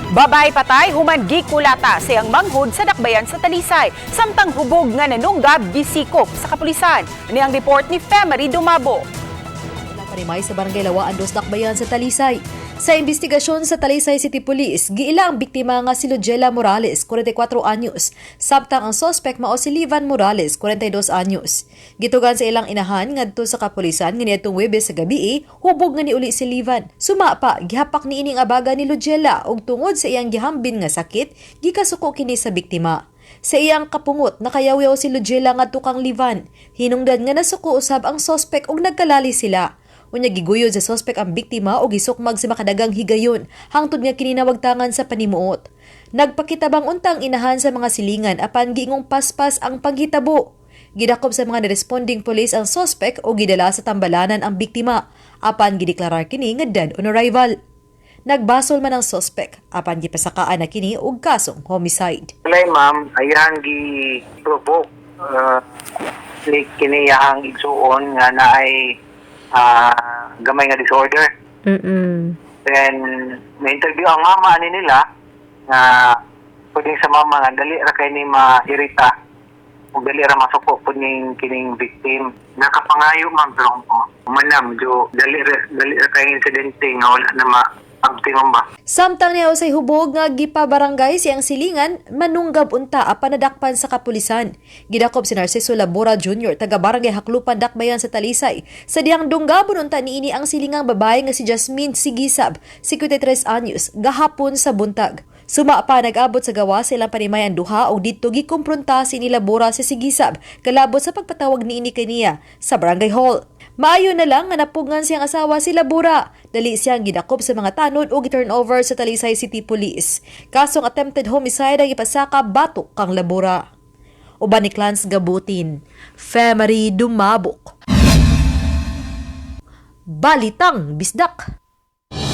Babae patay human gikulata sa iyang manghud sa Dakbayan sa Talisay. Samtang hubog nga nanunggab gisikop sa kapulisan. Ani ang report ni Femery Dumabo. Panimay sa Barangay Lawaan Dos, Dakbayan sa Talisay. Sa investigasyon sa Talisay City Police, giila ang biktima nga si Lugela Morales, 44 anyos, samtang ang sospek mao si Livan Morales, 42 anyos. Gitugan sa ilang inahan ngadto sa kapulisan nga niadtong Huwebes sa gabi, hubog nga niuli si Livan. Suma pa, gihapak niining abaga ni Lugela ug tungod sa iyang gihambin nga sakit, gikasuko kini sa biktima. Sa iyang kapungot, nakayawyaw si Lugela ngadto kang Livan. Hinungdan nga nasuko usab ang sospek ug nagkalali sila. Unya giguyod sa sospek ang biktima o gisukmag sa makadagang higayon hangtod nga kini nawagtangan sa panimuot. Nagpakitabang untang inahan sa mga silingan apan giingong paspas ang paghitabo. Gidakop sa mga responding police ang sospek o gidala sa tambalanan ang biktima apan gideklarar kini nga dead on arrival. Nagbasol man ang sospek apan gipasakaan na kini og kasong homicide. Tulay, ma'am, ayang gi-provoke ni kini iyahang igsuon nga naay gamay nga disorder. Then na-interview ang mama ani nila nga pwedeng sa mama nga dali ra kay ni mairita ug dali ra masuko pud ning kining victim. Nakapangayo, ma'am, pero man medyo dali ra kay insidente nga wala na ma abti, ma'am ba. Samtang niya usay hubog nga gipabarangay siyang silingan, manunggab unta apan nadakpan sa kapulisan. Gidakop si Narciso Labora Jr. taga Barangay Haklupan, Dakbayan sa Talisay. Sa dihang dunggabon unta niini ang silingang babae nga si Jasmine Sigisab, 53 anyos, gahapon sa buntag. Suma pa, nag-abot sa gawas sa ilang panimayan duha og didto gikumpronta si ni Labora si Sigisab kalabot sa pagpatawag niini kaniya sa barangay hall. Maayo na lang nga napugngan siyang asawa si Labora. Dali siyang gidakop sa mga tanod o gi-turn over sa Talisay City Police. Kasong attempted homicide ang ipasaka batok kang Labora. Uban ni Clans Gabutin, Femery Dumabok. Balitang Bisdak.